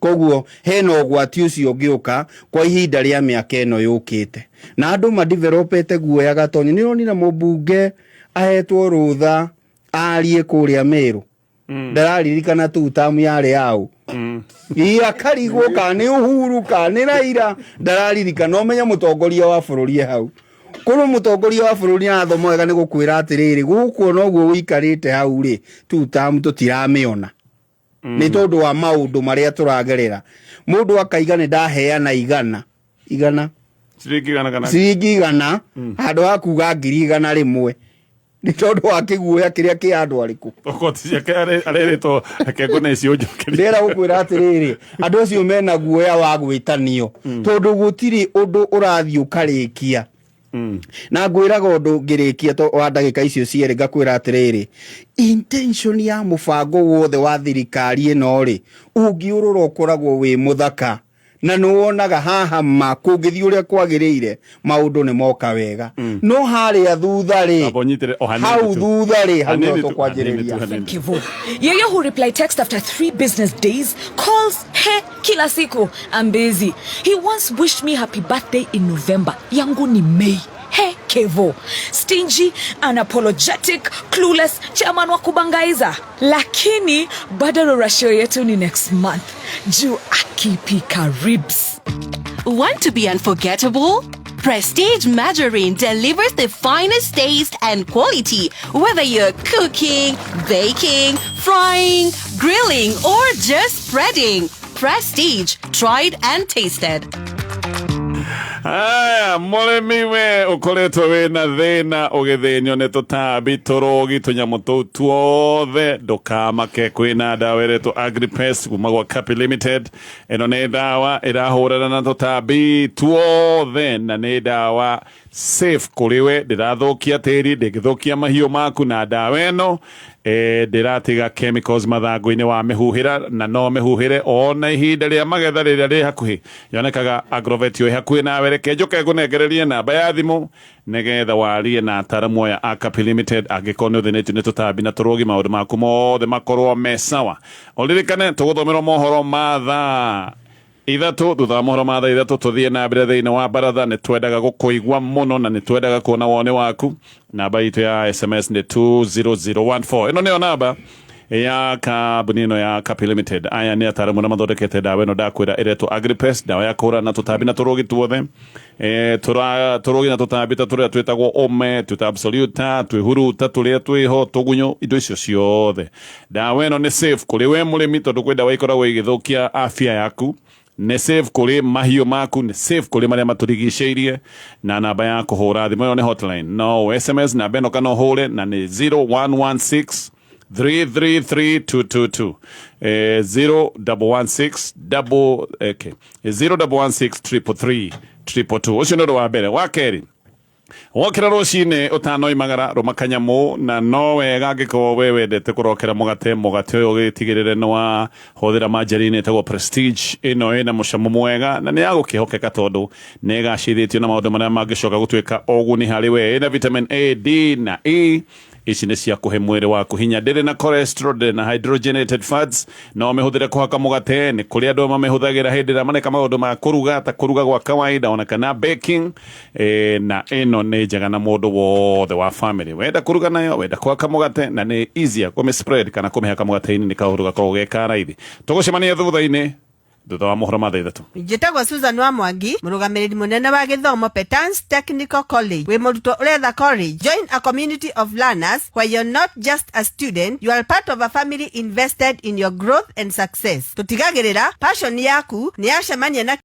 Koguo hena ũgwati ũcio ũngĩũka kwa ihinda rĩa mĩaka ĩno yũkĩte na andũ madevelopete guoya. Gatonye, nĩ ũronire mũmbunge ahetwo rũtha arie kũrĩa Meru, ndararirikana tu tamu yarĩ yaũ, ĩ akarigwo kana nĩ Uhuru kana nĩ Raila, ndararirikana. Ũmenye mũtongoria wa bũrũri e hau. Korwo mũtongoria wa bũrũri arathoma wega, nĩ gũkwĩra atĩrĩrĩ, gũkũ ona ũguo ũikarĩte hau rĩ, tu tamu tũtiramĩona nĩ tondũ wa maũndũ marĩa tũragerera. Mũndũ akaiga nĩ ndaheana igana igana Ciringi 100 kana ciringi 100 handũ ha kuga 100,000, nĩ tondũ wa kĩguoya kĩrĩa kĩ andũ arĩkũ. Koti ciake arerĩtwo reke ngũne icio njokerie. Ndĩrenda gũkwĩra atĩrĩrĩ, andũ acio mena guoya wa gwĩtanio tondũ gũtirĩ ũndũ ũrathiĩ ũkarĩkia. Na ngwĩraga ũndũ ngĩrĩkia to wa ndagĩka icio cierĩ, ngakwĩra atĩrĩrĩ, intention ya mũbango wothe wa thirikari ĩno rĩ, ũngĩũrora ũkoragwo wĩ mũthaka na nĩ wonaga haha ma kũngĩthiĩ ũrĩa kwagĩrĩire maũndũ nĩ moka wega, no harĩa thutha rĩ, Amba ũnyitĩre o hanini hau tu. thutha rĩ, hau Hanini no tu, tũkwanjĩrĩria. hanini tu, hanini tu. Kevo. Yeye who reply text after 3 business days, calls he kila siku. I'm busy. He once wished me happy birthday in November. Yangu ni May. He Kevo. Stingy, unapologetic, clueless, chairman wa kubangaiza. Lakini bado ruracio yetu ni next month. Juu akipika ribs. Want to be unforgettable? Prestige Margarine delivers the finest taste and quality, whether you're cooking, baking, frying, grilling, or just spreading. Prestige, tried and tasted. Aya, mũrĩmi we ũkoretwo wĩna thĩna ũgĩthĩnio nĩ tũtambi, tũrũgi, tũnyamũ tũu tuothe, ndũkamake, kwĩna ndawa ĩretwo Agripest kuma gwa Capi Limited. Ĩno nĩ ndawa ĩrahũrana na tũtambi tuothe na nĩ ndawa Safe kũrĩ we, ndĩrathũkia tĩri, ndĩngĩthũkia mahiũ maku, na ndawa ĩno ndĩratiga chemicals mathangũ-inĩ wa mĩhuhĩra, na no mĩhuhĩre ona ihinda rĩa magetha rĩrĩa rĩ hakuhĩ. Yonekaga Agrovet ĩ hakuhĩ nawe. Reke njũke ngũnengererie namba ya thimũ nĩgetha warie na ataramu aya a Kapi Limited angĩkorwo nĩ ũthĩnĩtio nĩ tũtambi na tũrũgi, maũndũ maku mothe makorwo me sawa. Ũririkane tũgũthomerwo mohoro ma thaa 3. Thutha wa mohoro ma thaa 3 tũthiĩ na mbere thĩinĩ wa baratha. Nĩ twendaga gũkũigua mũno na nĩ twendaga kuona woni waku. Namba itũ ya SMS nĩ 20014. Ĩno nĩyo namba ya kambuni ĩno ya Kapi Limited. Aya nĩ ataramu na mathondekete ndawa ĩno ndakwĩra ĩretwo Agripest, ndawa ya kũhũrana na tũtambi na tũrũgi tuothe, tũrũgi na tũtambi ta tũrĩa twĩtagwo ũme, twĩta absoluta, twĩhuruta tũrĩa twĩho, tũgunyũ, indo icio ciothe. Ndawa ĩno nĩ safe kũrĩ we mũrĩmi, tondũ kwĩ ndawa ikoragwo igĩthũkia afya yaku. Nĩ safe kũrĩ mahiũ maku, nĩ safe kũrĩ marĩa matũrigicĩirie. Na namba ya kũhũra thimũ ĩyo nĩ hotline, no SMS namba ĩno kana ũhũre, na nĩ 0116 333222, 0116 double, okay, 0116 333 222. Ũcio nĩ ũndũ wa mbere. Wa kerĩ, wokĩra rũcinĩ ũtanoimagara, rũma kanyamũ, na no wega angĩkorwo we wendete kũrokera mũgate. Mũgate ũyũ ũgĩtigĩrĩre nĩ wa hũthĩra margarine ĩtagwo Prestige. Ĩno ĩna mũcamo mwega na nĩ ya gũkĩhokeka, tondũ nĩ ĩgacĩrĩtio na maũndũ marĩa mangĩcoka gũtuĩka ũguni harĩ we. Ĩna vitamin A, D na E. Ici nĩ cia kũhe mwĩrĩ waku hinya. Ndĩrĩ na cholesterol, ndĩrĩ na hydrogenated fats. No ũmĩhũthĩre kũhaka mũgate. Nĩ kũrĩ andũ mamĩhũthagĩra hĩndĩ ĩrĩa mareka maũndũ ma kũruga, ta kũruga gwa kawaida ona kana baking. Na ĩno nĩ njega na mũndũ wothe wa family. Wenda kũruga nayo, wenda kũhaka mũgate, na nĩ easier kũmĩ spread kana kũmĩhaka mũgate-inĩ, nĩ kaũndũ gakoragwo ge ka raithi. Tũgũcemania thutha-inĩ, thutha wa mohoro ma thaa 3. Njĩtagwo Susan wa Mwangi, mũrũgamĩrĩri mũnene wa gĩthomo, Petans Technical College. Wĩ mũrutwo ũretha college? Join a community of learners where you're not just a student, you are part of a family invested in your growth and success. Tũtigagĩrĩra passion yaku nĩ yacemania na